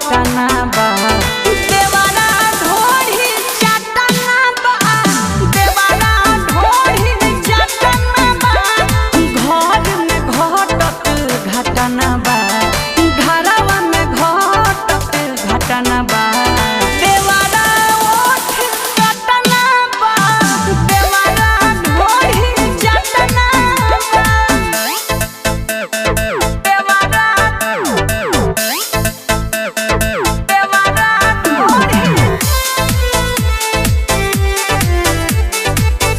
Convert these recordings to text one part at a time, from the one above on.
पटना बा। देवारा ढोढ़ी चटना बा, देवारा ढोढ़ी चटना बा। घर में घटत घटना बा, घरवा में घटत घटना बा। देवारा ओठ चटना बा, देवारा ढोढ़ी चटना बा। देवारा देवारा ढोढ़ी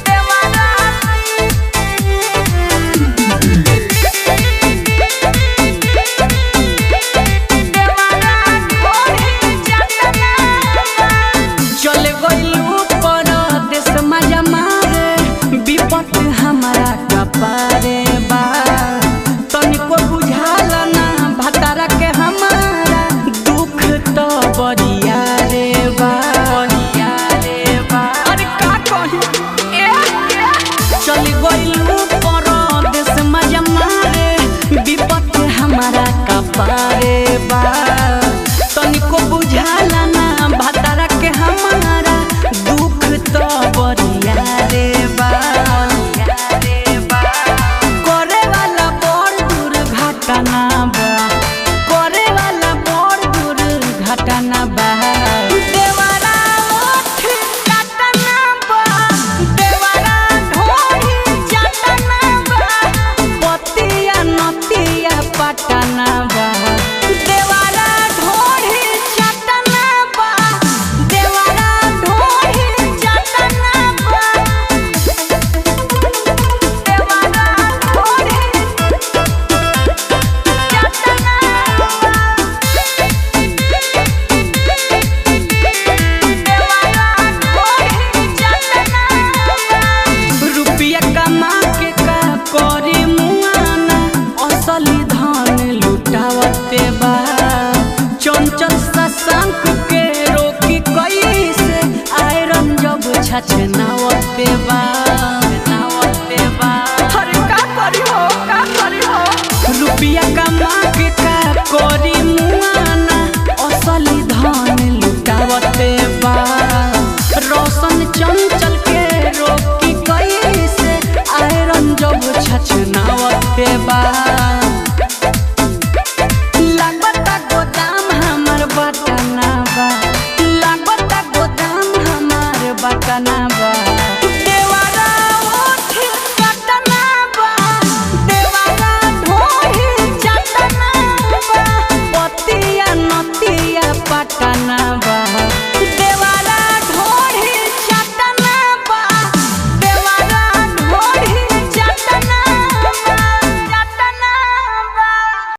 देवारा चल गइलू परदेस मजा मारे, विपत हमारा कपारे बा। तनिको बुझाला ना भतारा के हमारा, दुख तो बरिया रे बा। अरे का कही ए चल गइलू परदेस मजा मारे, विपत हमारा कपारे बा। तनिको बुझाला ना भतारा के हमारा, दुख तो बरिया रे बा। करे वाला बड़ दुर्घटना बा, करे वाला बड़ दुर्घटना बा। देवारा ओठ काटना बा, देवारा ढोढ़ी चटना बा। पतिया नतिया पटना बा, देवारा ढोढ़ी चटना बा, देवारा ढोढ़ी चटना बा। देवारा ढोढ़ी चटना बा। देवारा ढोढ़ी चटना बा। रुपया कमा के का करी मुआना, असली धन लुटावते बा। चंचल सशंक के रोकी कैसे, आयरन जब छछनावते बा। अरे का करी हो, का करी हो। रुपया कमा के का करी मुआना, असली धन लुटावते बा। रोशन चंचल के रोकी कैसे, आयरन जब छछनावते बा।